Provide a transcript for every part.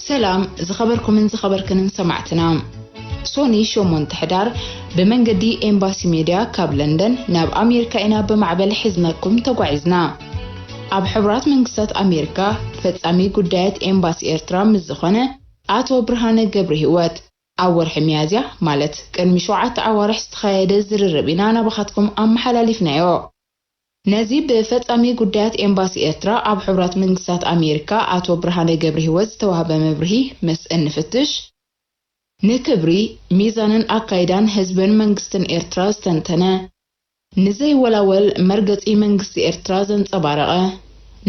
ሰላም ዝኸበርኩምን ዝኸበርክንን ሰማዕትና። ሶኒ ሸሞንተ ሕዳር ብመንገዲ ኤምባሲ ሜድያ ካብ ለንደን ናብ ኣሜሪካ ኢና ብማዕበል ሒዝናኩም ተጓዒዝና። ኣብ ሕቡራት መንግስታት ኣሜሪካ ፈጻሚ ጉዳያት ኤምባሲ ኤርትራ ምስ ዝኾነ ኣቶ ብርሃነ ገብረ ህይወት ኣብ ወርሒ ሚያዝያ፣ ማለት ቅድሚ ሸውዓተ ኣዋርሕ ዝተኻየደ ዝርርብ ኢና ናባኻትኩም ኣመሓላሊፍናዮ። ነዚ ብፈጻሚ ጉዳያት ኤምባሲ ኤርትራ ኣብ ሕቡራት መንግስታት ኣሜሪካ ኣቶ ብርሃነ ገብረ ህይወት ዝተዋህበ መብርሂ ምስ እንፍትሽ፣ ንክብሪ፣ ሚዛንን ኣካይዳን ህዝብን መንግስትን ኤርትራ ዝተንተነ፣ ንዘይወላወል መርገጺ መንግስቲ ኤርትራ ዘንጸባረቐ፣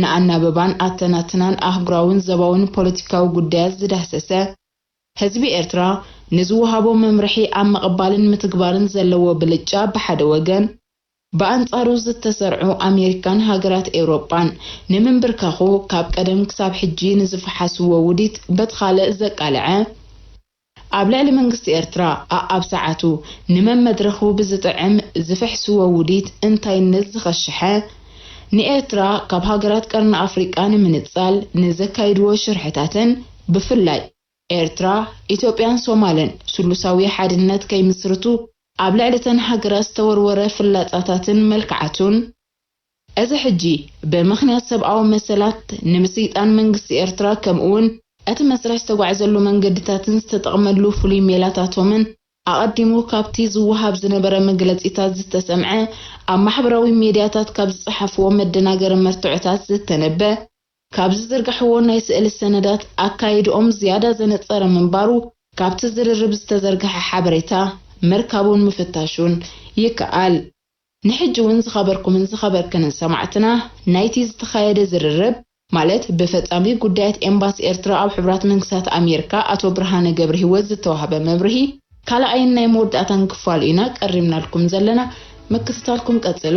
ንኣናብባን ኣተናትናን ኣህጉራውን ዘባውን ፖለቲካዊ ጉዳያት ዝዳህሰሰ፣ ህዝቢ ኤርትራ ንዝወሃቦ መምርሒ ኣብ ምቕባልን ምትግባርን ዘለዎ ብልጫ ብሓደ ወገን፣ ብኣንጻሩ ዝተሰርዑ ኣሜሪካን ሃገራት ኤውሮጳን ንምንብርካኹ ካብ ቀደም ክሳብ ሕጂ ንዝፈሓስዎ ውዲት በቲ ካልእ ዘቃልዐ፣ ኣብ ልዕሊ መንግስቲ ኤርትራ ኣኣብ ሰዓቱ ንመመድረኹ ብዝጥዕም ዝፍሕስዎ ውዲት እንታይነት ዝኸሸሐ፣ ንኤርትራ ካብ ሃገራት ቀርኒ ኣፍሪቃ ንምንጻል ንዘካይድዎ ሽርሕታትን ብፍላይ ኤርትራ፣ ኢትዮጵያን ሶማልን ስሉሳዊ ሓድነት ከይምስርቱ ኣብ ልዕሊ እተን ሃገራት ዝተወርወረ ፍላጻታትን መልክዓቱን፣ እዚ ሕጂ ብምኽንያት ሰብኣዊ መሰላት ንምስይጣን መንግስቲ ኤርትራ ከምኡውን እቲ መስርሕ ዝተጓዕዘሉ መንገድታትን ዝተጠቕመሉ ፍሉይ ሜላታቶምን ኣቐዲሙ ካብቲ ዝወሃብ ዝነበረ መግለጺታት ዝተሰምዐ ኣብ ማሕበራዊ ሜድያታት ካብ ዝጸሓፍዎ መደናገሪ መርትዖታት ዝተነበ ካብ ዝዝርግሕዎ ናይ ስእሊ ሰነዳት ኣካይድኦም ዝያዳ ዘነጸረ ምንባሩ ካብቲ ዝርርብ ዝተዘርግሐ ሓበሬታ ምርካቡን ምፍታሹን ይከኣል። ንሕጂ እውን ዝኸበርኩምን ዝኸበርክንን ሰማዕትና ናይቲ ዝተኻየደ ዝርርብ ማለት ብፈጻሚ ጉዳያት ኤምባሲ ኤርትራ ኣብ ሕቡራት መንግስታት ኣሜሪካ ኣቶ ብርሃነ ገብረ ህይወት ዝተዋህበ መብርሂ ካልኣይን ናይ መወዳእታን ክፋሉ ኢና ቀሪብናልኩም ዘለና። ምክትታልኩም ቀጽሉ።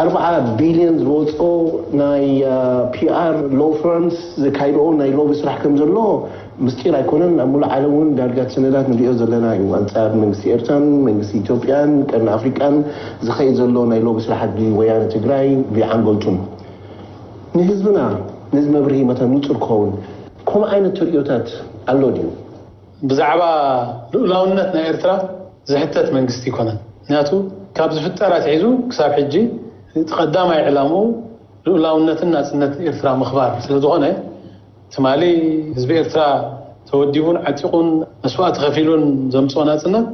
ኣርባዓ ቢልዮን ዝወፅኦ ናይ ፒኣር ሎ ፈርምስ ዘካይድኦ ናይ ሎቢ ስራሕ ከም ዘሎ ምስጢር ኣይኮነን። ኣብ ሙሉእ ዓለም እውን ዳርጋ እቲ ሰነዳት ንሪኦ ዘለና እዩ። ኣንፃር መንግስቲ ኤርትራን መንግስቲ ኢትዮጵያን ቀርኒ ኣፍሪቃን ዝኸይድ ዘሎ ናይ ሎቢ ስራሓት ብወያነ ትግራይ ብዓንገልቱን ንህዝብና ነዚ መብርሂ መታን ንፁር ክኸውን ከምኡ ዓይነት ተርእዮታት ኣሎ ድዩ? ብዛዕባ ልኡላውነት ናይ ኤርትራ ዝሕተት መንግስቲ ኣይኮነን። ምክንያቱ ካብ ዝፍጠር ኣትሒዙ ክሳብ ሕጂ እቲ ቀዳማይ ዕላምኡ ልኡላውነትን ናጽነትን ኤርትራ ምኽባር ስለ ዝኾነ ትማሊ ህዝቢ ኤርትራ ተወዲቡን ዓጢቑን መስዋእቲ ከፊሉን ዘምጽኦ ናጽነት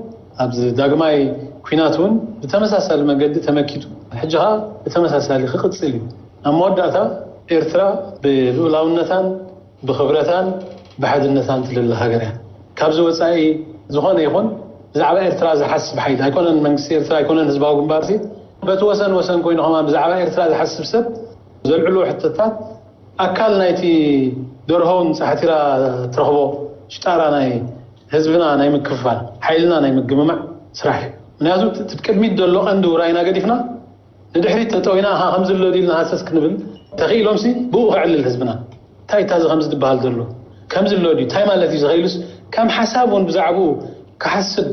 ኣብዚ ዳግማይ ኲናት እውን ብተመሳሳሊ መገዲ ተመኪቱ ሕጂ ኸኣ ብተመሳሳሊ ክቕጽል እዩ። ኣብ መወዳእታ ኤርትራ ብልኡላውነታን ብኽብረታን ብሓድነታን ትልለ ሃገር እያ። ካብዚ ወጻኢ ዝኾነ ይኹን ብዛዕባ ኤርትራ ዝሓስብ ሓይሊ ኣይኮነን መንግስቲ ኤርትራ ኣይኮነን ህዝባዊ ግንባርሲ በቲ ወሰን ወሰን ኮይኑ ከማን ብዛዕባ ኤርትራ ዝሓስብ ሰብ ዘልዕልዎ ሕቶታት ኣካል ናይቲ ደርሆ እውን ጻሕቲራ ትረኽቦ ሽጣራ ናይ ህዝብና ናይ ምክፍፋል ሓይልና ናይ ምግምማዕ ስራሕ እዩ። ምክንያቱ እቲ ቅድሚት ዘሎ ቀንዲ ውራይና ገዲፍና ንድሕሪት ተጠዊና ኣሃ ከምዚ ኣሎ ድዩ ኢልና ሃሰስ ክንብል ተኽኢሎምሲ ብኡ ከዕልል ህዝብና እንታይ እታ እዚ ከምዚ ዝበሃል ዘሎ ከምዚ ኣሎ ድዩ እንታይ ማለት እዩ ዝኸኢሉስ ከም ሓሳብ እውን ብዛዕብኡ ክሓስብ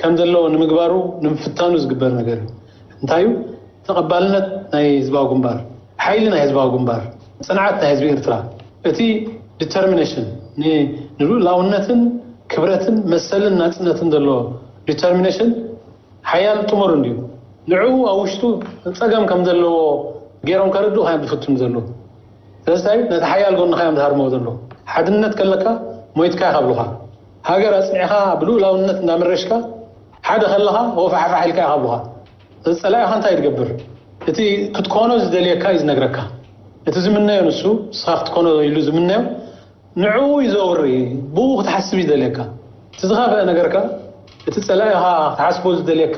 ከም ዘለዎ ንምግባሩ ንምፍታኑ ዝግበር ነገር እዩ። እንታይ እዩ ተቐባልነት ናይ ህዝባዊ ግንባር፣ ሓይሊ ናይ ህዝባዊ ግንባር፣ ጽንዓት ናይ ህዝቢ ኤርትራ፣ እቲ determination ንልኡላውነትን ክብረትን መሰልን ናጽነትን ዘለዎ determination ሓያል ጥሙር እንድዩ። ንዕኡ ኣብ ውሽጡ ጸገም ከም ዘለዎ ገይሮም ከርድኡኻ እዮም ዝፍትኑ ዘለዉ። ስለዚ እንታይ ነቲ ሓያል ጎንኻ እዮም ዝሃርምዎ ዘለዉ። ሓድነት ከለካ ሞይትካ ኢኻ ብሉኻ። ሃገር ኣጽኒዕኻ ብልኡላውነት እንዳመረሽካ ሓደ ከለኻ ወፋሕፋሕ ኢልካ ኢኻ ብሉኻ። እዚ ጸላኢኻ እንታይ እዩ ዝገብር? እቲ ክትኮኖ ዝደልየካ እዩ ዝነግረካ። እቲ ዝምነዮ ንሱ ንስኻ ክትኮኖ ኢሉ ዝምነዮ ንዕኡ እዩ ዘውሪ፣ ብኡ ክትሓስብ እዩ ዝደልየካ። እቲ ዝኸፍአ ነገርካ እቲ ጸላኢኻ ክትሓስቦ ዝደልየካ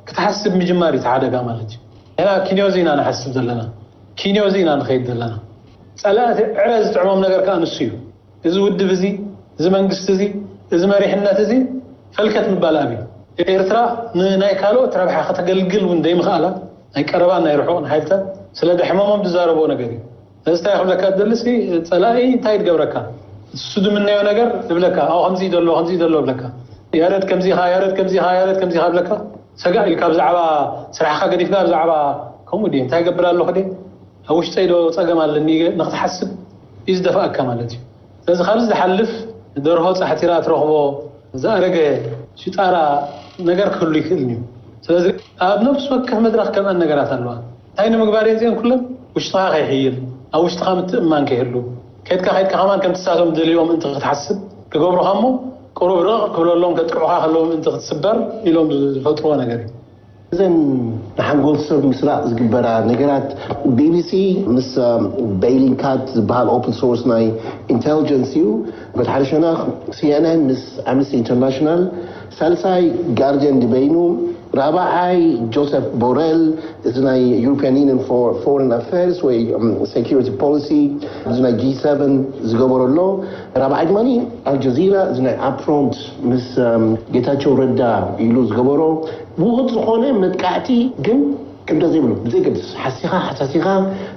ክትሓስብ ምጅማር እዩ እቲ ሓደጋ ማለት እዩ። ንሕና ኪንዮዚ ኢና ንሓስብ ዘለና። ኪንዮዚ ኢና ንኸይድ ዘለና። ጸላእቲ ዕረ ዝጥዕሞም ነገር ከኣ ንሱ እዩ። እዚ ውድብ እዚ፣ እዚ መንግስቲ እዚ፣ እዚ መሪሕነት እዚ ፈልከት ምባል ኣብዩ። ኤርትራ ንናይ ካልኦት ረብሓ ከተገልግል እውን ዘይምኽኣላ፣ ናይ ቀረባን ናይ ርሑቕን ሓይልታት ስለ ደሕመሞም ዝዛረብዎ ነገር እዩ። እዚ እንታይ ክብለካ ዝደሊ ሲ፣ ጸላኢ እንታይ ይገብረካ? እሱ ዝምነዮ ነገር ይብለካ። "ኣው ከምዚ እዩ ዘሎ፣ ከምዚ እዩ ዘሎ" ይብለካ። "ያረድ ከምዚ ኢኻ፣ ያረድ ከምዚ ኢኻ፣ ያረድ ከምዚ ኢኻ" ይብለካ። ሰጋእ ኢልካ ብዛዕባ ስራሕካ ገዲፍካ ብዛዕባ ከምኡ ድየ እንታይ ይገብር ኣለኹ ድየ፣ ኣብ ውሽጠይ ዶ ጸገም ኣለኒ ንክትሓስብ እዩ ዝደፍኣካ ማለት እዩ። ስለዚ ካብዚ ዝሓልፍ ደርሆ ጻሕቲራ ትረኽቦ ዝኣረገ ሽጣራ ነገር ክህሉ ይክእል እዩ። ስለዚ ኣብ ነፍሲ ወከፍ መድረኽ ከምኣን ነገራት ኣለዋ። እንታይ ንምግባር እየን እዚአን ኩለን? ውሽጥኻ ከይሕይል፣ ኣብ ውሽጥኻ ምትእምማን ከይህሉ፣ ከድካ ከድካ ከማን ከምቲ ንሳቶም ደልዮም ምእንቲ ክትሓስብ ክገብሩኻ እሞ፣ ቅሩብ ርቕ ክብለሎም ከጥቅዑኻ ከለዉ ምእንቲ ክትስበር ኢሎም ዝፈጥርዎ ነገር እዩ። እዘን ንሓንጎል ሰብ ምስራቕ ዝግበራ ነገራት፣ ቢቢሲ ምስ በይሊንካት ዝበሃል ኦፕን ሶርስ ናይ ኢንቴሊጀንስ እዩ። በቲ ሓደ ሸነኽ ሲኤንኤን ምስ ኣምነስቲ ኢንተርናሽናል፣ ሳልሳይ ጋርዲያን ድበይኑ፣ ራብዓይ ጆሴፍ ቦረል፣ እዚ ናይ ዩሮፒያን ዩኒየን ፎረን ኣፌርስ ወይ ሴኪሪቲ ፖሊሲ፣ እዚ ናይ ጂ ሰቨን ዝገበሮ ኣሎ። ራብዓይ ድማ ኣልጀዚራ፣ እዚ ናይ ኣፕፍሮንት ምስ ጌታቸው ረዳ ኢሉ ዝገበሮ ውሁድ ዝኾነ መጥቃዕቲ፣ ግን ክብደት ዘይብሉ፣ ብዘይገድስ፣ ሓሲኻ ሓሳሲኻ፣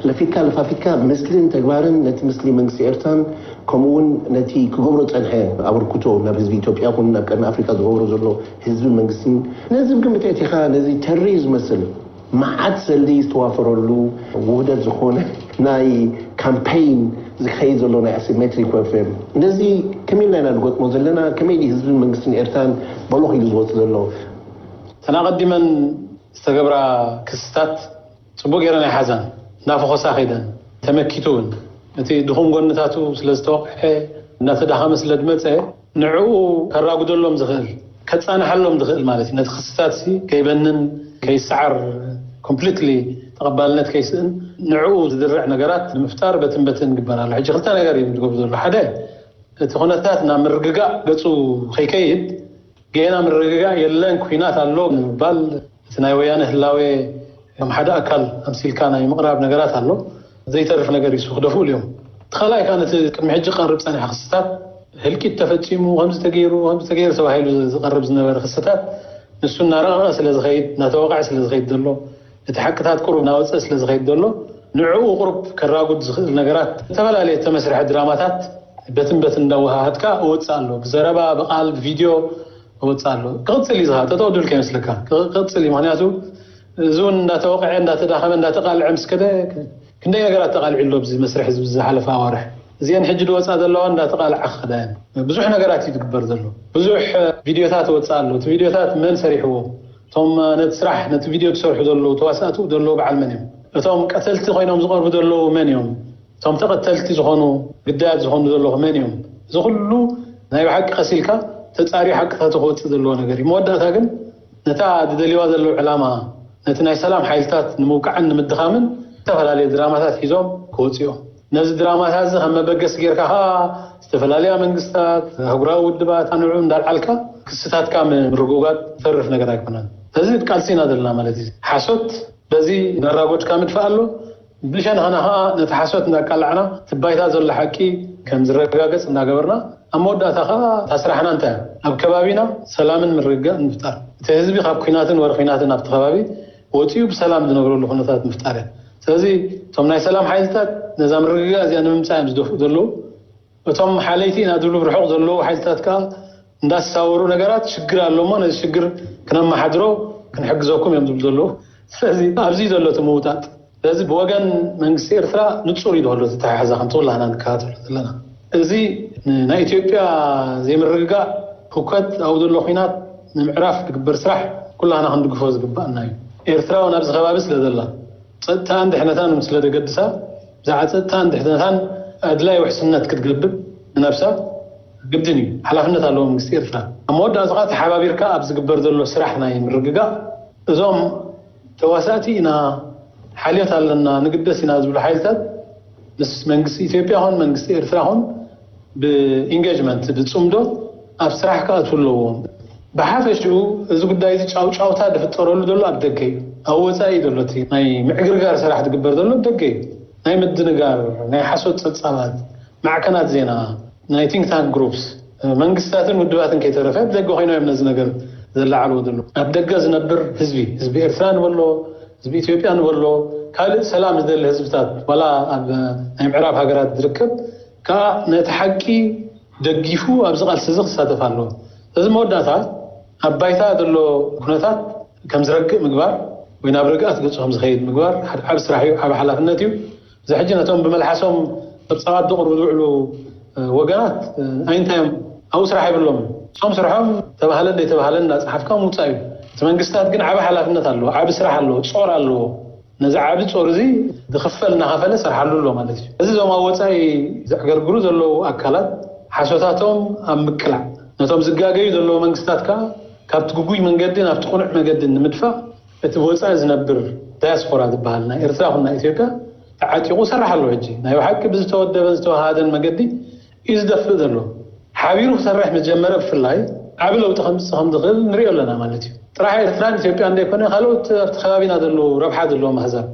ለፊትካ ለፋፊትካ፣ ምስልን ተግባርን ነቲ ምስሊ መንግስቲ ኤርትራን ከምኡ እውን ነቲ ክገብሮ ጸንሐ ኣበርክቶ ናብ ህዝቢ ኢትዮጵያ ይኹን ናብ ቀርኒ ኣፍሪካ ዝገብሮ ዘሎ ህዝብን መንግስትን፣ ነዚ ግን ብትእቲኻ ነዚ ተሪ ዝመስል መዓት ሰልዲ ዝተዋፈረሉ ውህደት ዝኾነ ናይ ካምፔይን ዝኸይድ ዘሎ ናይ ኣሲሜትሪክ ወርፌር፣ ነዚ ከመይ ኢልና ኢና ንገጥሞ ዘለና? ከመይ ድዩ ህዝብን መንግስትን ኤርትራን በሎኽ ኢሉ ዝወፅእ ዘሎ? እተን ኣቐዲመን ዝተገብራ ክስታት ጽቡቕ ገይረን ኣይሓዛን። እናፈኾሳ ከይደን፣ ተመኪቱ እውን እቲ ድኹም ጎንታቱ ስለ ዝተወቕዐ፣ እናተዳኸመ ስለ ዝመጸ፣ ንዕኡ ከራጉደሎም ዝኽእል፣ ከጻንሐሎም ዝኽእል ማለት እዩ። ነቲ ክስታት ሲ ከይበንን ከይሰዓር፣ ኮምፕሊትሊ ተቐባልነት ከይስእን፣ ንዕኡ ዝድርዕ ነገራት ንምፍጣር በትን በትን ይግበር ኣሎ። ሕጂ ክልተ ነገር እዩ ዝገብሩ ዘሎ። ሓደ፣ እቲ ኩነታት ናብ ምርግጋእ ገጹ ከይከይድ፣ ጌና ምርግጋእ የለን፣ ኲናት ኣሎ ንምባል፣ እቲ ናይ ወያነ ህላዌ ከም ሓደ ኣካል ኣምሲልካ ናይ ምቕራብ ነገራት ኣሎ። ዘይተርፍ ነገር እዩ፣ ክደፍኡ እዮም። እቲ ካልኣይ ከኣ ነቲ ቅድሚ ሕጂ ቀርብ ጸኒሐ ክስታት፣ ህልቂት ተፈጺሙ፣ ከምዚ ተገይሩ፣ ከምዚ ተገይሩ ተባሂሉ ዝቐርብ ዝነበረ ክስታት፣ ንሱ እናረቐቐ ስለ ዝኸይድ፣ እናተወቕዐ ስለ ዝኸይድ ዘሎ፣ እቲ ሓቅታት ቁሩብ እናወጸ ስለ ዝኸይድ ዘሎ፣ ንዕኡ ቁሩብ ከራጉድ ዝኽእል ነገራት፣ ዝተፈላለየ ዝተመስርሐ ድራማታት በትን በትን እንዳወሃሃድካ እወጽእ ኣሎ። ብዘረባ፣ ብቓል፣ ብቪድዮ እወጽእ ኣሎ። ክቕጽል እዩ ዝኻ፣ ጠጠው ድብል ከይመስለካ። ክቕጽል እዩ፣ ምኽንያቱ እዚ እውን እንዳተወቕዐ፣ እንዳተዳኸመ፣ እንዳተቓልዐ ምስ ከደ፣ ክንደይ ነገራት ተቓሊዑ ኣሎ ኣብዚ መስርሕ ህዝቢ ዝሓለፈ ኣዋርሕ። እዚአን ሕጂ ዝወጻ ዘለዋ እንዳተቓልዓ ክኸዳ እየን። ብዙሕ ነገራት እዩ ዝግበር ዘሎ። ብዙሕ ቪድዮታት እወጽእ ኣሎ። እቲ ቪድዮታት መን ሰሪሕዎ? እቶም ነቲ ስራሕ፣ ነቲ ቪድዮ ዝሰርሑ ዘለዉ፣ ተዋሳእትኡ ዘለዉ በዓል መን እዮም? እቶም ቀተልቲ ኮይኖም ዝቐርቡ ዘለዉ መን እዮም? እቶም ተቐተልቲ ዝኾኑ፣ ግዳያት ዝኾኑ ዘለኹ መን እዮም? እዚ ኩሉ ናይ ብሓቂ ቀስ ኢልካ ተጻርዩ ሓቅታቱ ክወጽእ ዘለዎ ነገር እዩ። መወዳእታ ግን ነታ ዝደልይዋ ዘለዉ ዕላማ፣ ነቲ ናይ ሰላም ሓይልታት ንምውቃዕን ንምድኻምን ዝተፈላለዩ ድራማታት ሒዞም ክወጽኡ እዮም። ነዚ ድራማታት እዚ ከም መበገሲ ጌርካ ኸኣ ዝተፈላለያ መንግስታት፣ ኣህጉራዊ ውድባት፣ ንዕኡ እንዳልዓልካ ክስታትካ ምርጉጋጽ ዝተርፍ ነገር ኣይኮነን። ስለዚ ቃልሲ ኢና ዘለና ማለት እዩ። ሓሶት በዚ እናራጎድካ ምድፋእ ኣሎ። ብሸነኽና ኸኣ ነቲ ሓሶት እንዳቃላዕና እቲ ባይታ ዘሎ ሓቂ ከም ዝረጋገጽ እናገበርና፣ ኣብ መወዳእታ ኸኣ እታ ስራሕና እንታይ እያ? ኣብ ከባቢና ሰላምን ምርግጋእን ምፍጣር። እቲ ህዝቢ ካብ ኲናትን ወረ ኲናትን ኣብቲ ከባቢ ወጺኡ ብሰላም ዝነብረሉ ኩነታት ምፍጣር እያ። ስለዚ እቶም ናይ ሰላም ሓይልታት ነዛ ምርግጋእ እዚኣ ንምምጻእ እዮም ዝደፍኡ ዘለዉ። እቶም ሓለይቲ ኢና ዝብሉ ብርሑቕ ዘለዉ ሓይልታት ከኣ እንዳሳወሩ ነገራት ሽግር ኣሎ እሞ ነዚ ሽግር ክነመሓድሮ ክንሕግዘኩም እዮም ዝብሉ ዘለዉ። ስለዚ ኣብዚ እዩ ዘሎ እቲ ምውጣጥ። ስለዚ ብወገን መንግስቲ ኤርትራ ንጹር እዩ ዘሎ እቲ ኣተሓሕዛ ከምቲ ኩላህና ንከታተሎ ዘለና። እዚ ንናይ ኢትዮጵያ ዘይምርግጋእ ህውከት ኣብኡ ዘሎ ኲናት ንምዕራፍ ዝግበር ስራሕ ኩላህና ክንድግፎ ዝግባእና እዩ። ኤርትራ እውን ኣብዚ ከባቢ ስለ ዘላ ጸጥታን ድሕነታን እውን ስለ ዘገድሳ ብዛዕባ ጸጥታን ድሕነታን ኣድላይ ውሕስነት ክትገብር ንነብሳ ግድን እዩ። ሓላፍነት ኣለዎ መንግስቲ ኤርትራ። ኣብ መወዳእታ ኸኣ ተሓባቢርካ ኣብ ዝግበር ዘሎ ስራሕ ናይ ምርግጋእ እዞም ተዋሳእቲ ኢና፣ ሓልዮት ኣለና፣ ንግደስ ኢና ዝብሉ ሓይልታት ምስ መንግስቲ ኢትዮጵያ ኹን መንግስቲ ኤርትራ ኹን ብኢንጌጅመንት ብጽምዶ ኣብ ስራሕ ክኣትዉ ኣለዎም። ብሓፈሽኡ እዚ ጉዳይ እዚ ጫውጫውታ ዝፍጠረሉ ዘሎ ኣብ ደገ እዩ። ኣብ ወጻኢ እዩ ዘሎ እቲ ናይ ምዕግርጋር ስራሕ ዝግበር ዘሎ ኣብ ደገ እዩ። ናይ ምድንጋር፣ ናይ ሓሶት ጸብጻባት፣ ማዕከናት ዜና፣ ናይ ቲንክ ታንክ ግሩፕስ፣ መንግስታትን ውድባትን ከይተረፈ ኣብ ደገ ኮይኖም እዮም ነዚ ነገር ዘለዓልዎ ዘሎ። ኣብ ደገ ዝነብር ህዝቢ፣ ህዝቢ ኤርትራ ንበሎ፣ ህዝቢ ኢትዮጵያ ንበሎ፣ ካልእ ሰላም ዝደሊ ህዝብታት፣ ዋላ ኣብ ናይ ምዕራብ ሃገራት ዝርከብ ከኣ ነቲ ሓቂ ደጊፉ ኣብዚ ቃልሲ እዚ ክሳተፍ ኣለዎ። እዚ መወዳእታ ኣብ ባይታ ዘሎ ኩነታት ከም ዝረግእ ምግባር ወይ ናብ ርግኣት ገጹ ከም ዝኸይድ ምግባር ሓደ ዓቢ ስራሕ እዩ፣ ዓቢ ሓላፍነት እዩ። እዚ ሕጂ ነቶም ብመልሓሶም ጸብጻባት ዘቕርቡ ዝውዕሉ ወገናት ኣይንታዮም ኣብኡ ስራሕ የብሎም። እሶም ስርሖም ተባህለን ዘይተባህለን እናጸሓፍካ ምውጻእ እዩ። እቲ መንግስታት ግን ዓቢ ሓላፍነት ኣለዎ፣ ዓቢ ስራሕ ኣለዎ፣ ጾር ኣለዎ። ነዚ ዓቢ ጾር እዚ ዝኽፈል እናኸፈለ ሰርሓሉ ኣሎ ማለት እዩ። እዚ እዞም ኣብ ወጻኢ ዘዕገርግሩ ዘለዉ ኣካላት ሓሶታቶም ኣብ ምቅላዕ፣ ነቶም ዝጋገዩ ዘለዉ መንግስታት ከኣ ካብቲ ግጉይ መንገዲ ናብቲ ቅኑዕ መገዲ ንምድፋእ እቲ ወጻኢ ዝነብር ዳያስፖራ ዝበሃል ናይ ኤርትራ ኹን ናይ ኢትዮጵያ ተዓጢቑ ሰርሕ ኣሎ። ሕጂ ናይ ብሓቂ ብዝተወደበን ዝተወሃደን መገዲ እዩ ዝደፍእ ዘሎ። ሓቢሩ ክሰርሕ ምስ ጀመረ ብፍላይ ዓቢ ለውጢ ከምጽእ ከም ዝኽእል ንሪኦ ኣለና ማለት እዩ። ጥራሕ ኤርትራን ኢትዮጵያን ዘይኮነ ካልኦት ኣብቲ ከባቢና ዘለዉ ረብሓ ዘለዎም ኣህዛብ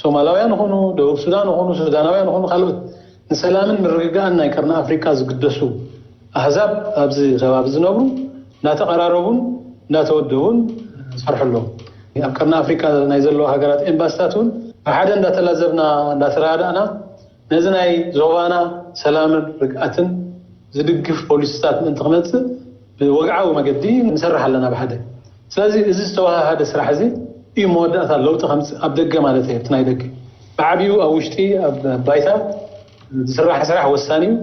ሶማላውያን ይኹኑ፣ ደቡብ ሱዳን ይኹኑ፣ ሱዳናውያን ይኹኑ፣ ካልኦት ንሰላምን ምርግጋእን ናይ ቀርኒ ኣፍሪቃ ዝግደሱ ኣህዛብ ኣብዚ ከባቢ ዝነብሩ እናተቐራረቡን እናተወደቡን ዝሰርሑ ኣለዉ። ኣብ ቀርኒ ኣፍሪቃ ናይ ዘለዉ ሃገራት ኤምባስታት እውን ብሓደ እንዳተላዘብና እንዳተረዳእና ነዚ ናይ ዞባና ሰላምን ርግኣትን ዝድግፍ ፖሊሲታት ምእንቲ ክመጽእ ብወግዓዊ መገዲ ንሰርሕ ኣለና ብሓደ። ስለዚ እዚ ዝተወሃሃደ ስራሕ እዚ እዩ መወዳእታ ለውጢ ከምጽእ ኣብ ደገ ማለት እየ፣ ኣብቲ ናይ ደገ። ብዓብዩ ኣብ ውሽጢ ኣብ ባይታ ዝስራሕ ስራሕ ወሳኒ እዩ።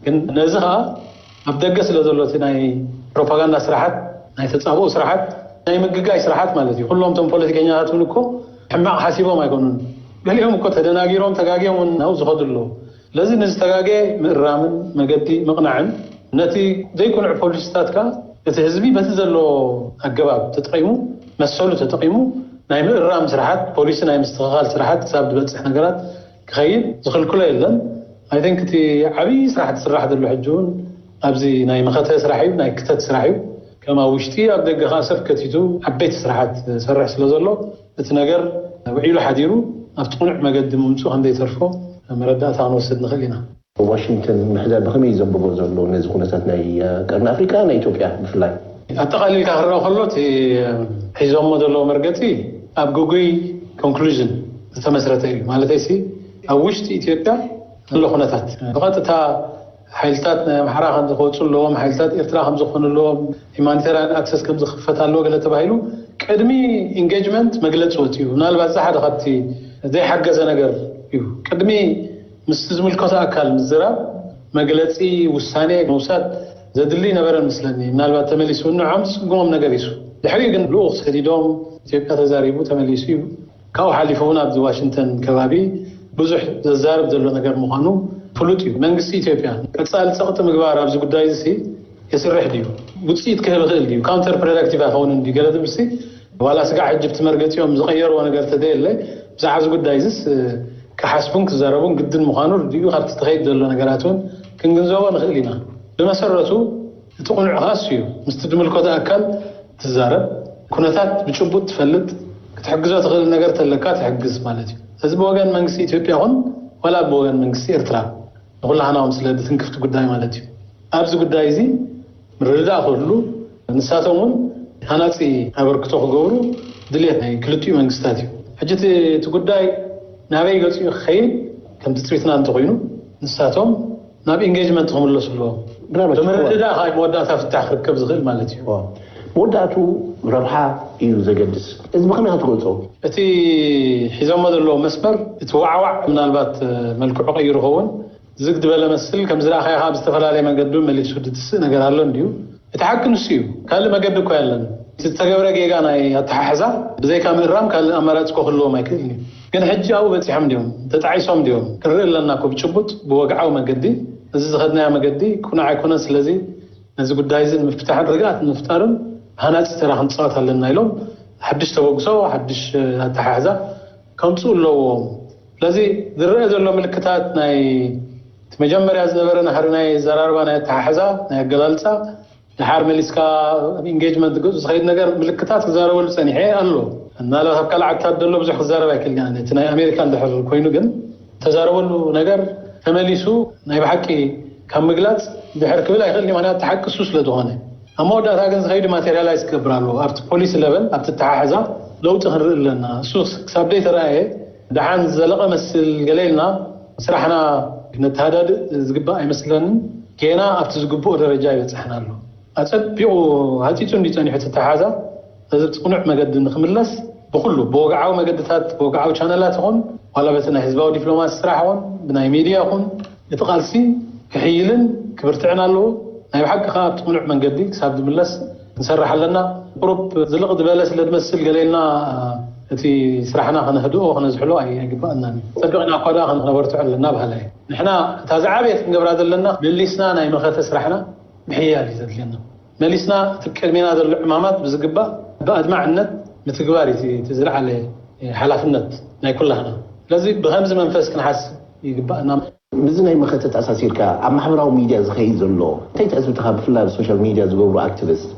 ግን ነዚ ኸኣ ኣብ ደገ ስለ ዘሎ እቲ ናይ ፕሮፓጋንዳ ስራሓት፣ ናይ ተጻብኦ ስራሓት፣ ናይ ምግጋይ ስራሓት ማለት እዩ። ኩሎም እቶም ፖለቲከኛታት እውን እኮ ሕማቕ ሓሲቦም ኣይኮኑን። ገሊኦም እኮ ተደናጊሮም ተጋግዮም እውን ናብኡ ዝኸዱ ኣለዉ። ስለዚ ንዝተጋገየ ምእራምን መገዲ ምቕናዕን ነቲ ዘይቅኑዕ ፖሊሲታት ከኣ እቲ ህዝቢ በቲ ዘለዎ ኣገባብ ተጠቒሙ መሰሉ ተጠቒሙ ናይ ምእራም ስራሓት ፖሊሲ ናይ ምስትኽኻል ስራሓት ክሳብ ዝበፅሕ ነገራት ክኸይድ ዝኽልክሎ የለን። ኣይ ቲንክ እቲ ዓብዪ ስራሕ ትስራሕ ዘሎ ሕጂ እውን ኣብዚ ናይ መኸተ ስራሕ እዩ፣ ናይ ክተት ስራሕ እዩ። ከም ኣብ ውሽጢ ኣብ ደገ ከዓ ሰብ ከቲቱ ዓበይቲ ስራሓት ሰርሕ ስለ ዘሎ እቲ ነገር ውዒሉ ሓዲሩ ኣብቲ ቅኑዕ መገዲ ምምፁ ከም ዘይተርፎ መረዳእታ ክንወስድ ንኽእል ኢና። ዋሽንግተን ምሕደር ብኸመይ እዩ ዘንብቦ ዘሎ ነዚ ኩነታት ናይ ቀርኒ ኣፍሪቃ ናይ ኢትዮጵያ ብፍላይ? ኣጠቓሊልካ ክረኦ ከሎ እቲ ሒዞሞ ዘለዎ መርገፂ ኣብ ግጉይ ኮንክሉዥን ዝተመስረተ እዩ። ማለተይሲ ኣብ ውሽጢ ኢትዮጵያ ዘሎ ኩነታት ብቐጥታ ሓይልታት ናይ ኣምሓራ ከም ዝወፁ ኣለዎም፣ ሓይልታት ኤርትራ ከም ዝኾኑ ኣለዎም፣ ሂማኒታርያን ኣክሰስ ከም ዝኽፈት ኣለዎ ገለ ተባሂሉ ቅድሚ ኢንጌጅመንት መግለፂ ወፂኡ። ምናልባት እዚ ሓደ ካብቲ ዘይሓገዘ ነገር እዩ። ቅድሚ ምስ ዝምልከቶ ኣካል ምዝራብ መግለፂ ውሳኔ ምውሳድ ዘድሊ ነበረ መስለኒ። ምናልባት ተመሊሱ ንዖም ዝስጉሞም ነገር ይሱ ድሕሪኡ ግን ልኡኽ ሰዲዶም ኢትዮጵያ ተዛሪቡ ተመሊሱ እዩ። ካብኡ ሓሊፉ እውን ኣብዚ ዋሽንግተን ከባቢ ብዙሕ ዘዛርብ ዘሎ ነገር ምዃኑ ፍሉጥ እዩ። መንግስቲ ኢትዮጵያ ቀፃሊ ፀቕጢ ምግባር ኣብዚ ጉዳይ እዚ የስርሕ ድዩ? ውፅኢት ክህብ ይኽእል ድዩ? ካውንተር ፕሮዳክቲቭ ኣይኸውን እንዲ ገለ ዝብልሲ ዋላ ስጋዕ ሕጂ ብቲ መርገፂኦም ዝቐየርዎ ነገር ተደየለ ብዛዕባ እዚ ጉዳይ እዚስ ክሓስቡን ክዛረቡን ግድን ምዃኑ ርድኡ ካብቲ ተኸይድ ዘሎ ነገራት እውን ክንግንዘቦ ንኽእል ኢና። ብመሰረቱ እቲ ቅኑዕ ኻስ እዩ ምስቲ ዝምልከቶ ኣካል ትዛረብ፣ ኩነታት ብጭቡጥ ትፈልጥ፣ ክትሕግዞ ትኽእል ነገር ተለካ ትሕግዝ ማለት እዩ። እዚ ብወገን መንግስቲ ኢትዮጵያ ኹን ዋላ ብወገን መንግስቲ ኤርትራ ንኹላህናዎም ስለ ዝትንክፍቲ ጉዳይ ማለት እዩ። ኣብዚ ጉዳይ እዚ ምርድዳእ ክህሉ ንሳቶም እውን ሃናፂ ኣበርክቶ ክገብሩ ድልየት ናይ ክልቲኡ መንግስታት እዩ። ሕጂ እቲ ጉዳይ ናበይ ገፂኡ ክኸይድ ከም ትፅቢትና እንተኮይኑ ንሳቶም ናብ ኢንጌጅመንት ክምለሱ ኣለዎም። ብምርድዳእ ከዓ መወዳእታ ፍታሕ ክርከብ ዝኽእል ማለት እዩ። መወዳእቱ ረብሓ እዩ ዘገድስ። እዚ ብኸመይ ክትገልፆ? እቲ ሒዞሞ ዘለዎ መስመር እቲ ዋዕዋዕ ምናልባት መልክዑ ቀይሩ ኸውን ዝግ ዝበለ መስል ከም ዝረኣኻዮ ካብ ዝተፈላለየ መገዲ እውን መሊሱ ድትስእ ነገር ኣሎ እንድዩ። እቲ ሓቂ ንሱ እዩ። ካልእ መገዲ እኮ የለን። እቲ ዝተገብረ ጌጋ ናይ ኣተሓሕዛ ብዘይካ ምእራም ካልእ ኣማራፂ እኮ ክህልዎም ኣይክእልን እዩ። ግን ሕጂ ኣብኡ በፂሖም እንዲዮም፣ ተጣዒሶም እንዲዮም። ክንርኢ ኣለና እኮ ብጭቡጥ ብወግዓዊ መገዲ እዚ ዝኸድናዮ መገዲ ቅኑዕ ኣይኮነን። ስለዚ ነዚ ጉዳይ እዚ ንምፍታሕን ርግኣት ንምፍጣርን ሃናፂ ተራ ክንፃወት ኣለና ኢሎም ሓድሽ ተበግሶ ሓድሽ ኣተሓሕዛ ከምፅኡ ኣለዎም። ስለዚ ዝረአ ዘሎ ምልክታት ናይ እቲ መጀመርያ ዝነበረ ናህሪ ናይ ዘራርባ ናይ ኣተሓሕዛ ናይ ኣገላልፃ ድሓር መሊስካ ኢንጌጅመንት ገፁ ዝኸይድ ነገር ምልክታት ክዛረበሉ ፀኒሐ ኣሎ። ምናልባት ኣብ ካልእ ዓድታት ዘሎ ብዙሕ ክዛረብ ኣይክእልን እየ። እቲ ናይ ኣሜሪካ እንድሕር ኮይኑ ግን ተዛረበሉ ነገር ተመሊሱ ናይ ብሓቂ ካብ ምግላፅ ድሕር ክብል ኣይክእልን እዩ። ምክንያቱ እቲ ሓቂ እሱ ስለ ዝኾነ ኣብ መወዳእታ ግን ዝኸይዱ ማቴሪያላይዝ ክገብር ኣለዎ። ኣብቲ ፖሊሲ ለቨል፣ ኣብቲ ተሓሕዛ ለውጢ ክንርኢ ኣለና። እሱ ክሳብ ደይ ተረኣየ ደሓን ዘለቐ መስል ገለ ኢልና ስራሕና ነተሃዳድእ ዝግባእ ኣይመስለንን። ጌና ኣብቲ ዝግብኦ ደረጃ ይበፅሐና ኣሎ። ኣፀቢቑ ሃፂፁ እንዲ ፀኒሑ ተተሓዛ እዚ ቅኑዕ መገዲ ንክምለስ ብኩሉ ብወግዓዊ መገድታት ብወግዓዊ ቻነላት ይኹን ዋላ በቲ ናይ ህዝባዊ ዲፕሎማሲ ስራሕ ይኹን ብናይ ሚድያ ይኹን እቲ ቃልሲ ክሕይልን ክብርትዕን ኣለዎ። ናይ ብሓቂ ከዓ ኣብቲ ቅኑዕ መንገዲ ክሳብ ዝምለስ ክንሰርሕ ኣለና። ቁሩብ ዝልቕ ዝበለ ስለ ዝመስል ገለ ኢልና እቲ ስራሕና ከነህድኦ ከነዝሕሎ ኣይ- ኣይግባኣናን እዩ። ጸቢቕና እኳ ደኣ ከነበርትዖ ኣለና በሃላይ። ንሕና እታ ዝዓበየት ክንገብራ ዘለና መሊስና ናይ መኸተ ስራሕና ምሕያል እዩ ዘድልየና። መሊስና እቲ ቅድሜና ዘሎ ዕማማት ብዝግባእ ብኣድማዕነት ምትግባር እዩ እቲ ዝለዓለ ሓላፍነት ናይ ኩላህና። ስለዚ ብኸምዚ መንፈስ ክንሓስብ ይግባእና። ምስዚ ናይ መኸተ ተኣሳሲርካ ኣብ ማሕበራዊ ሚድያ ዝኸይድ ዘሎ እንታይ ትዕዝብትኻ፣ ብፍላይ ኣብ ሶሻል ሚድያ ዝገብሩ ኣክቲቪስት?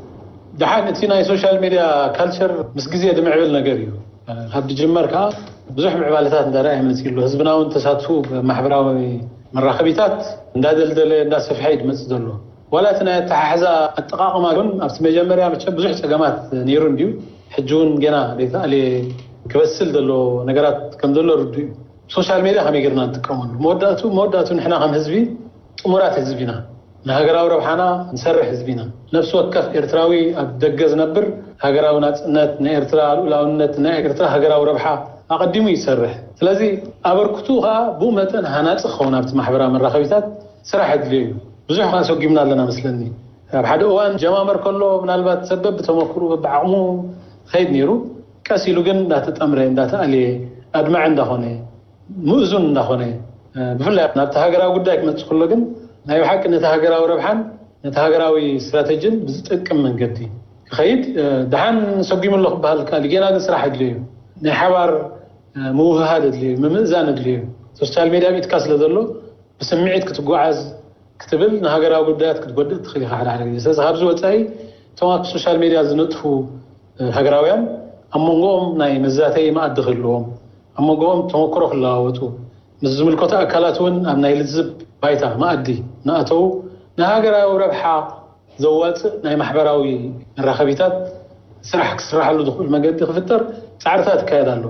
ደሓን እቲ ናይ ሶሻል ሚድያ ካልቸር ምስ ግዜ ዝምዕብል ነገር እዩ። ካብ ዝጅመር ከዓ ብዙሕ ምዕባለታት እንዳረኣየ መፂኡ ኣሎ። ህዝብና እውን ተሳትፉ ማሕበራዊ መራኸቢታት እንዳደልደለ እንዳሰፍሐ እዩ ዝመፅእ ዘሎ። ዋላ እቲ ናይ ኣተሓሕዛ ኣጠቓቕማ ግን ኣብቲ መጀመርያ መቸም ብዙሕ ፀገማት ነይሩ እንድዩ። ሕጂ እውን ገና ዘይተኣልየ ክበስል ዘሎ ነገራት ከም ዘሎ ርዱ እዩ። ሶሻል ሜድያ ከመይ ጌርና ንጥቀመሉ? መወዳእቱ መወዳእቱ ንሕና ከም ህዝቢ ጥሙራት ህዝቢ ኢና። ንሃገራዊ ረብሓና ንሰርሕ ህዝቢ ኢና። ነፍሲ ወከፍ ኤርትራዊ ኣብ ደገ ዝነብር ሃገራዊ ናጽነት፣ ናይ ኤርትራ ልኡላውነት፣ ናይ ኤርትራ ሃገራዊ ረብሓ ኣቐዲሙ ይሰርሕ። ስለዚ ኣበርክቱ ከኣ ብኡ መጠን ሃናጺ ክኸውን ኣብቲ ማሕበራዊ መራኸቢታት ስራሕ ኣድልዮ እዩ። ብዙሕ ከኣ ሰጒምና ኣለና መስለኒ። ኣብ ሓደ እዋን ጀማመር ከሎ ምናልባት ሰብ በብተመክሩ በብዓቕሙ ኸይድ ነይሩ። ቀስ ኢሉ ግን እንዳተጠምረ እንዳተኣልየ ኣድማዒ እንዳኾነ ምእዙን እንዳኾነ ብፍላይ ናብቲ ሃገራዊ ጉዳይ ክመፅእ ከሎ ግን ናይ ብሓቂ ነቲ ሃገራዊ ረብሓን ነቲ ሃገራዊ ስትራተጂን ብዝጠቅም መንገዲ ክኸይድ ደሓን ሰጒሙ ኣሎ ክበሃል ይከኣል። ጌና ግን ስራሕ ኣድልዮ እዩ። ናይ ሓባር ምውህሃድ ኣድልዮ እዩ። ምምእዛን ኣድልዮ እዩ። ሶሻል ሜድያ ኣብ ኢድካ ስለ ዘሎ ብስምዒት ክትጓዓዝ ክትብል ንሃገራዊ ጉዳያት ክትጎድእ ትኽእል ኢኻ ሓደ ሓደ ግዜ። ስለዚ ካብዚ ወፃኢ እቶም ኣብ ሶሻል ሜድያ ዝነጥፉ ሃገራውያን ኣብ መንጎኦም ናይ መዛተዪ መኣዲ ክህልዎም፣ ኣብ መንጎኦም ተመክሮ ክለዋወጡ፣ ምስ ዝምልከቱ ኣካላት እውን ኣብ ናይ ልዝብ ባይታ መኣዲ እናኣተዉ ንሃገራዊ ረብሓ ዘዋፅእ ናይ ማሕበራዊ መራኸቢታት ስራሕ ክስራሓሉ ዝኽእል መገዲ ክፍጠር ፃዕርታት ይካየድ ኣሎ።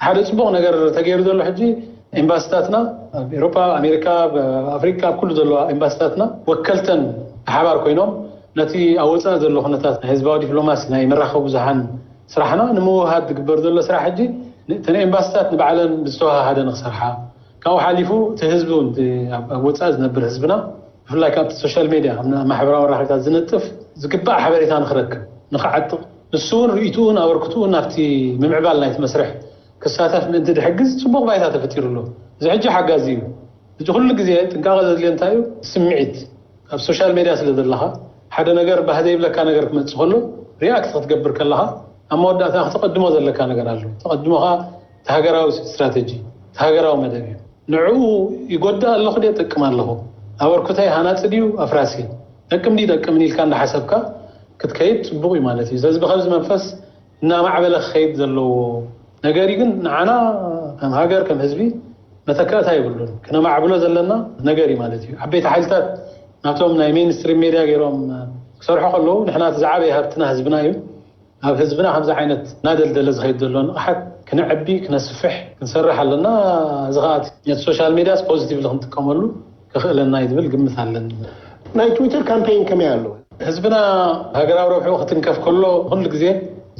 ሓደ ፅቡቕ ነገር ተገይሩ ዘሎ ሕጂ ኤምባሲታትና ኣብ ኤሮፓ፣ ኣሜሪካ፣ ኣብ ኣፍሪካ፣ ኣብ ኩሉ ዘለዋ ኤምባሲታትና ወከልተን ብሓባር ኮይኖም ነቲ ኣብ ወፃኢ ዘሎ ኩነታት ናይ ህዝባዊ ዲፕሎማሲ ናይ መራኸቢ ብዙሓን ስራሕና ንምውሃድ ዝግበር ዘሎ ስራሕ ሕጂ እተን ኤምባሲታት ንባዕለን ብዝተወሃሃደ ንክሰርሓ ካብኡ ሓሊፉ እቲ ህዝቢ እውን እቲ ኣብ ኣብ ወፃኢ ዝነብር ህዝብና ብፍላይ ካብቲ ሶሻል ሜድያ ኣብ ማሕበራዊ መራኸቢታት ዝነጥፍ ዝግባእ ሓበሬታ ንክረክብ ንክዓጥቕ ንሱ እውን ርእይትኡን ኣበርክትኡን ኣብቲ ምምዕባል ናይቲ መስርሕ ክሳተፍ ምእንቲ ዝሕግዝ ፅቡቕ ባይታ ተፈጢሩ ኣሎ። እዚ ሕጂ ሓጋዚ እዩ። እዚ ኩሉ ግዜ ጥንቃቐ ዘድልዮ እንታይ እዩ? ስምዒት ኣብ ሶሻል ሜድያ ስለ ዘለኻ ሓደ ነገር ባህ ዘይብለካ ነገር ክመፅእ ከሎ ሪያክት ክትገብር ከለኻ ኣብ መወዳእታ ክተቐድሞ ዘለካ ነገር ኣሎ። ተቐድሞኻ እቲ ሃገራዊ ስትራተጂ እቲ ሃገራዊ መደብ እዩ። ንዕኡ ይጎድእ ኣለኹ ድየ ጠቅም ኣለኹ? ኣበርክቶይ ሃናፂ ድዩ ኣፍራሲ? ጠቅም ድዩ ጠቅምን ኢልካ እንዳሓሰብካ ክትከይድ ፅቡቕ እዩ ማለት እዩ። ስለዚ ብከምዚ መንፈስ እናማዕበለ ክኸይድ ዘለዎ ነገር እዩ። ግን ንዓና ከም ሃገር ከም ህዝቢ መተካእታ የብሉን። ክነማዕብሎ ዘለና ነገር እዩ ማለት እዩ። ዓበይቲ ሓይልታት ናብቶም ናይ ሜንስትሪም ሜድያ ገይሮም ክሰርሑ ከለዉ ንሕና እቲ ዝዓበየ ሃብትና ህዝብና እዩ። ኣብ ህዝብና ከምዚ ዓይነት እናደልደለ ዝኸይድ ዘሎ ንቕሓት ክነዕቢ ክነስፍሕ ክንሰርሕ ኣለና። እዚ ከዓ ነቲ ሶሻል ሜድያስ ፖዚቲቭሊ ክንጥቀመሉ ከኽእለና እዩ ዝብል ግምት ኣለኒ። ናይ ትዊተር ካምፔይን ከመይ ኣሎ? ህዝብና ሃገራዊ ረብሑ ክትንከፍ ከሎ ኩሉ ግዜ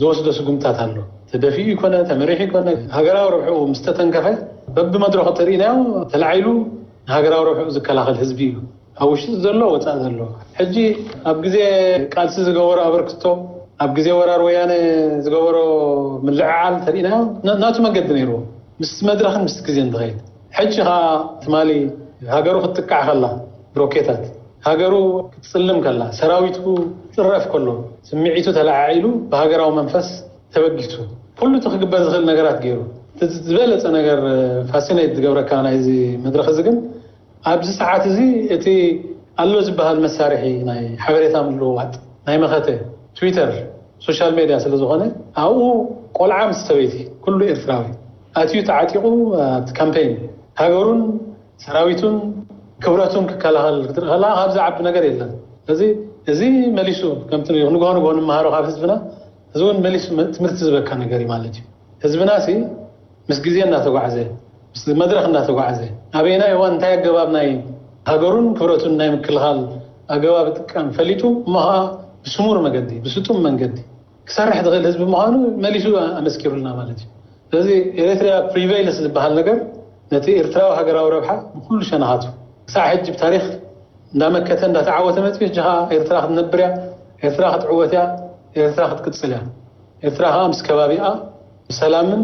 ዝወስዶ ስጉምታት ኣሎ። ተደፊኡ ይኮነ ተመሪሑ ይኮነ ሃገራዊ ረብሑ ምስ ተተንከፈ በብመድረኹ ተርእናዮ ተላዒሉ ንሃገራዊ ረብሑ ዝከላኸል ህዝቢ እዩ። ኣብ ውሽጢ ዘሎ ወፃእ ዘሎ ሕጂ ኣብ ግዜ ቃልሲ ዝገበሮ ኣበርክቶ ኣብ ግዜ ወራር ወያነ ዝገበሮ ምልዕዓል ተርእናዮ ናቱ መገዲ ነይርዎ ምስ መድረኽን ምስ ግዜ እንትኸይድ ሕጂ ከዓ ትማሊ ሃገሩ ክትጥቃዕ ከላ ብሮኬታት ሃገሩ ክትፅልም ከላ ሰራዊቱ ክፅረፍ ከሎ ስምዒቱ ተለዓዒሉ ብሃገራዊ መንፈስ ተበጊሱ ኩሉ እቲ ክግበር ዝኽእል ነገራት ገይሩ እቲ ዝበለፀ ነገር ፋሲኔት ዝገብረካ ናይዚ መድረኽ እዚ ግን ኣብዚ ሰዓት እዚ እቲ ኣሎ ዝበሃል መሳርሒ ናይ ሓበሬታ ምልውዋጥ ናይ መኸተ ትዊተር ሶሻል ሜድያ ስለ ዝኾነ ኣብኡ ቆልዓ ምስ ሰበይቲ ኩሉ ኤርትራዊ ኣትዩ ተዓጢቑ ኣብቲ ካምፔይን ሃገሩን ሰራዊቱን ክብረቱን ክከላኸል ክትርኢ ከለካ ካብ ዝዓቢ ነገር የለን። ስለዚ እዚ መሊሱ ከምቲ ንግሆ ንግሆ ንመሃሮ ካብ ህዝብና፣ እዚ እውን መሊሱ መ- ትምህርቲ ዝበካ ነገር እዩ ማለት እዩ። ህዝብና ሲ ምስ ግዜ እናተጓዕዘ፣ ምስ መድረኽ እናተጓዕዘ፣ ኣበየናይ እዋን እንታይ ኣገባብ ናይ ሃገሩን ክብረቱን ናይ ምክልኻል ኣገባብ ጥቀም ፈሊጡ፣ እሞ ከዓ ብስሙር መገዲ፣ ብስጡም መንገዲ ክሰርሕ ዝኽእል ህዝቢ ምዃኑ መሊሱ ኣመስኪሩልና ማለት እዩ። ስለዚ ኤሪትሪያ ፕሪቬይልስ ዝበሃል ነገር ነቲ ኤርትራዊ ሃገራዊ ረብሓ ብኩሉ ሸነኻቱ ክሳዕ ሕጂ ብታሪኽ እንዳመከተ እንዳተዓወተ መፅኡ፣ ሕጂ ከዓ ኤርትራ ክትነብር እያ፣ ኤርትራ ክትዕወት እያ፣ ኤርትራ ክትቅፅል እያ። ኤርትራ ከዓ ምስ ከባቢኣ ብሰላምን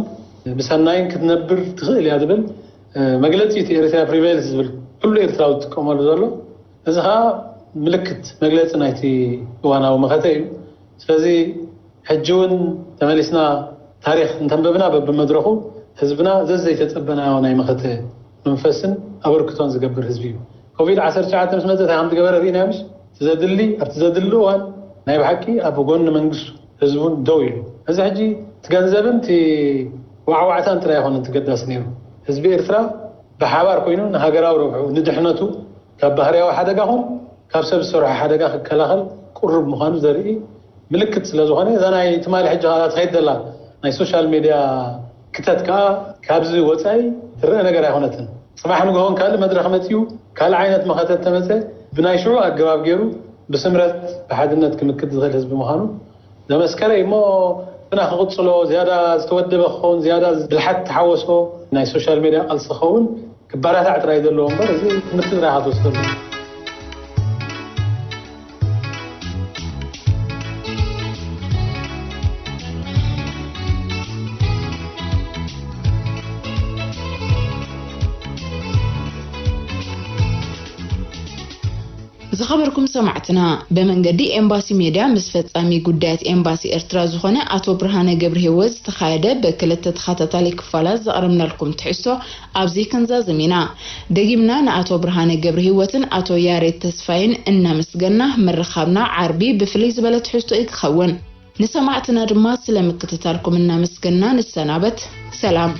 ብሰናይን ክትነብር ትኽእል እያ ዝብል መግለፂ እቲ ኤሪትሪያ ፕሪቬይልስ ዝብል ኩሉ ኤርትራዊ ዝጥቀመሉ ዘሎ። እዚ ከዓ ምልክት መግለፂ ናይቲ እዋናዊ መኸተ እዩ። ስለዚ ሕጂ እውን ተመሊስና ታሪኽ እንተንበብና በብመድረኹ ህዝብና ዘዘይተፀበናዮ ናይ መኸተ መንፈስን ኣበርክቶን ዝገብር ህዝቢ እዩ። ኮቪድ ዓሰርተ ትሽዓተ ምስ መፀ እንታይ ከም ዝገበረ ርኢና ምሽ? እቲ ዘድሊ ኣብቲ ዘድሊ እዋን ናይ ብሓቂ ኣብ ጎኒ መንግስቱ ህዝቡን ደው ኢሉ። እዚ ሕጂ እቲ ገንዘብን እቲ ዋዕዋዕታን ጥራይ ኣይኮነን ተገዳሲ ነይሩ። ህዝቢ ኤርትራ ብሓባር ኮይኑ ንሃገራዊ ረብሑ ንድሕነቱ ካብ ባህርያዊ ሓደጋ ኹን ካብ ሰብ ዝሰርሖ ሓደጋ ክከላኸል ቅሩብ ምዃኑ ዘርኢ ምልክት ስለ ዝኾነ እዛ ናይ ትማሊ ሕጂ ኸኣ ትኸይድ ዘላ ናይ ሶሻል ሜድያ ክተት ከኣ ካብዚ ወፃኢ ትረአ ነገር ኣይኮነትን። ፅባሕ ንግሆን ካልእ መድረኽ መፂኡ ካልእ ዓይነት መኸተት ተመፀ ብናይ ሽዑ ኣገባብ ገይሩ ብስምረት ብሓድነት ክምክት ዝኽእል ህዝቢ ምዃኑ ዘመስከረ እዩ። እሞ ብና ክቕፅሎ ዝያዳ ዝተወደበ ክኸውን ዝያዳ ብልሓት ተሓወሶ ናይ ሶሻል ሜድያ ቃልሲ ክኸውን ክበራታዕ ጥራይ ዘለዎ እምበር እዚ ትምህርቲ ጥራይ ኢኻ ትወስደሉ። ዝኸበርኩም ሰማዕትና፣ ብመንገዲ ኤምባሲ ሜድያ ምስ ፈጻሚ ጉዳያት ኤምባሲ ኤርትራ ዝኾነ ኣቶ ብርሃነ ገብረሂወት ዝተኻየደ ብክልተ ተኸታታሊ ክፋላት ዘቕረብናልኩም ትሕዝቶ ኣብዚ ክንዛዝም ኢና። ደጊምና ንኣቶ ብርሃነ ገብረሂወትን ኣቶ ያሬድ ተስፋይን እናመስገና፣ ምርኻብና ዓርቢ ብፍልይ ዝበለ ትሕዝቶ እዩ ክኸውን። ንሰማዕትና ድማ ስለ ምክትታልኩም እናመስገና ንሰናበት። ሰላም።